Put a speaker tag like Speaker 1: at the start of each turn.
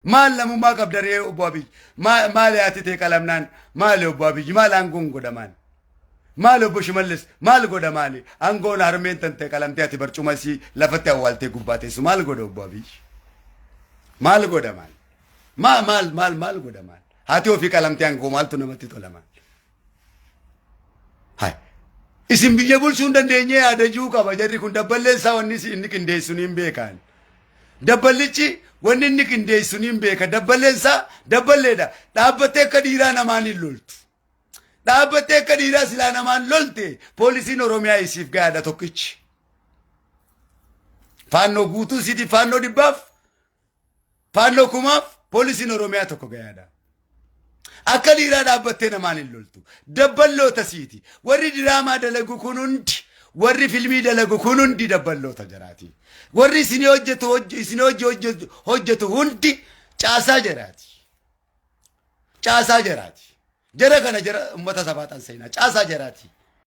Speaker 1: Maal lammummaa qabda ree obbo Abiy? Maali haati tee qalamnaan? Maali obbo Abiy? Maal aangoon godha maal? Maal obbo Shimallis? Maal godha maali? Aangoon harmeen tantee qalamtee ati barcuma isii lafatti awwaaltee gubbaa teessu maal godha obbo Abiy? Maal godha maal? Maal maal maal maal godha maal? Haati ofii qalamtee aangoo maaltu namatti tola maal? Hai. Isin biyya bulchuu hin dandeenye yaada jiru qaba jarri kun dabballeen isaa wanni inni qindeessu ni hin beekan. Dabballichi wanni inni qindeessu ni hin beeka. Dabballeen isaa dabballeedha. Dhaabbattee akka dhiiraa namaan hin loltu. Dhaabbattee akka dhiiraa silaa namaan lolte poolisiin Oromiyaa isiif gahaadha tokkichi. Faannoo guutuu isiitiif faannoo dhibbaaf faannoo kumaaf poolisiin Oromiyaa tokko gahaadha. Akka dhiiraa dhaabbattee namaan hin loltu. Dabballoota siiti. Warri diraamaa dalagu kun hundi, warri filmii dalagu kun hundi dabballoota jaraati. Warri isinii hojjetu isinii hojii hojjetu hojjetu hundi caasaa jaraati. Caasaa jaraati. Jara kana jara uummata sabaa tan seenaa caasaa jaraati.